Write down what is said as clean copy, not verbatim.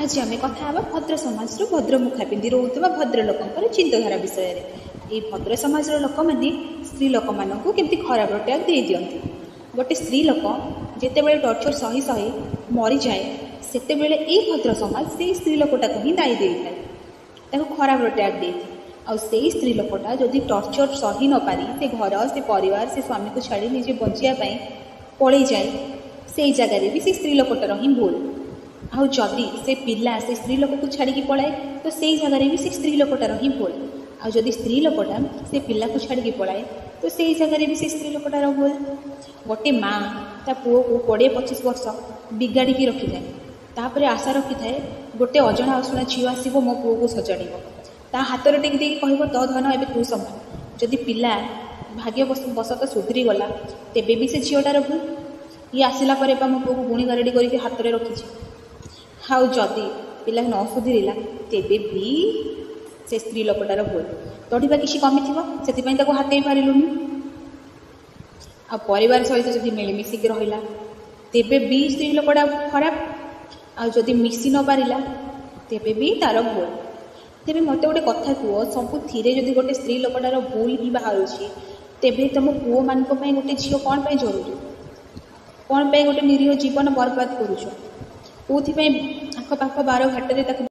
ଆଜି ଆମେ କଥା ହେବା ଭଦ୍ର ସମାଜରୁ ଭଦ୍ର ମୁଖା ପିନ୍ଧି ରହୁଥିବା ଭଦ୍ରଲୋକଙ୍କର ଚିନ୍ତାଧାରା ବିଷୟରେ। ଏଇ ଭଦ୍ର ସମାଜର ଲୋକମାନେ ସ୍ତ୍ରୀ ଲୋକମାନଙ୍କୁ କେମିତି ଖରାପର ଟ୍ୟାଗ୍ ଦେଇଦିଅନ୍ତି। ଗୋଟେ ସ୍ତ୍ରୀ ଲୋକ ଯେତେବେଳେ ଟର୍ଚର୍ ସହି ସହି ମରିଯାଏ, ସେତେବେଳେ ଏଇ ଭଦ୍ର ସମାଜ ସେଇ ସ୍ତ୍ରୀ ଲୋକଟାକୁ ହିଁ ଦାୟୀ ଦେଇଥାଏ, ତାକୁ ଖରାପର ଟ୍ୟାଗ୍ ଦେଇଥାଏ। ଆଉ ସେଇ ସ୍ତ୍ରୀ ଲୋକଟା ଯଦି ଟର୍ଚର୍ ସହି ନପାରି ସେ ଘର, ସେ ପରିବାର, ସେ ସ୍ୱାମୀକୁ ଛାଡ଼ି ନିଜେ ବଞ୍ଚିବା ପାଇଁ ପଳେଇଯାଏ, ସେଇ ଜାଗାରେ ବି ସେ ସ୍ତ୍ରୀ ଲୋକଟାର ହିଁ ଭୁଲ। ଆଉ ଯଦି ସେ ପିଲା ସେ ସ୍ତ୍ରୀ ଲୋକକୁ ଛାଡ଼ିକି ପଳାଏ, ତ ସେଇ ଜାଗାରେ ବି ସେ ସ୍ତ୍ରୀ ଲୋକଟାର ହିଁ ଭୁଲ। ଆଉ ଯଦି ସ୍ତ୍ରୀ ଲୋକଟା ସେ ପିଲାକୁ ଛାଡ଼ିକି ପଳାଏ, ତ ସେଇ ଜାଗାରେ ବି ସେ ସ୍ତ୍ରୀ ଲୋକଟାର ଭୁଲ। ଗୋଟେ ମା ତା ପୁଅକୁ 20-25 ବର୍ଷ ବିଗାଡ଼ିକି ରଖିଥାଏ, ତାପରେ ଆଶା ରଖିଥାଏ ଗୋଟେ ଅଜଣା ଅଶୁଣା ଝିଅ ଆସିବ, ମୋ ପୁଅକୁ ସଜାଡ଼ିବ, ତା ହାତରେ ଟେକି ଦେଇକି କହିବ ତୋ ଧନ ଏବେ ତୁ ସମ୍ଭାଳ। ଯଦି ପିଲା ଭାଗ୍ୟ ବଶତଃ ସୁଧୁରିଗଲା, ତେବେ ବି ସେ ଝିଅଟାର ଭୁଲ, ଇଏ ଆସିଲା ପରେ ବା ମୋ ପୁଅକୁ ଗୁଣି ଗାରେଡ଼ି କରିକି ହାତରେ ରଖିଛି। ଆଉ ଯଦି ପିଲା ନ ସୁଧୁରିଲା, ତେବେ ବି ସେ ସ୍ତ୍ରୀ ଲୋକଟାର ଭୁଲ। ତୋଠି ବା କିଛି କମିଥିବ, ସେଥିପାଇଁ ତାକୁ ହାତେଇ ପାରିଲୁନି। ଆଉ ପରିବାର ସହିତ ଯଦି ମିଳିମିଶିକି ରହିଲା, ତେବେ ବି ସ୍ତ୍ରୀ ଲୋକଟା ଖରାପ। ଆଉ ଯଦି ମିଶି ନ ପାରିଲା, ତେବେ ବି ତାର ଭୁଲ। ତେବେ ମୋତେ ଗୋଟେ କଥା କୁହ, ସବୁଥିରେ ଯଦି ଗୋଟେ ସ୍ତ୍ରୀ ଲୋକଟାର ଭୁଲ ହିଁ ବାହାରୁଛି, ତେବେ ତୁମ ପୁଅମାନଙ୍କ ପାଇଁ ଗୋଟେ ଝିଅ କ'ଣ ପାଇଁ ଜରୁରୀ? କ'ଣ ପାଇଁ ଗୋଟେ ନିରୀହ ଜୀବନ ବର୍ବାଦ କରୁଛ? କେଉଁଥିପାଇଁ ଆଖପାଖ ବାର ଘାଟରେ ତାକୁ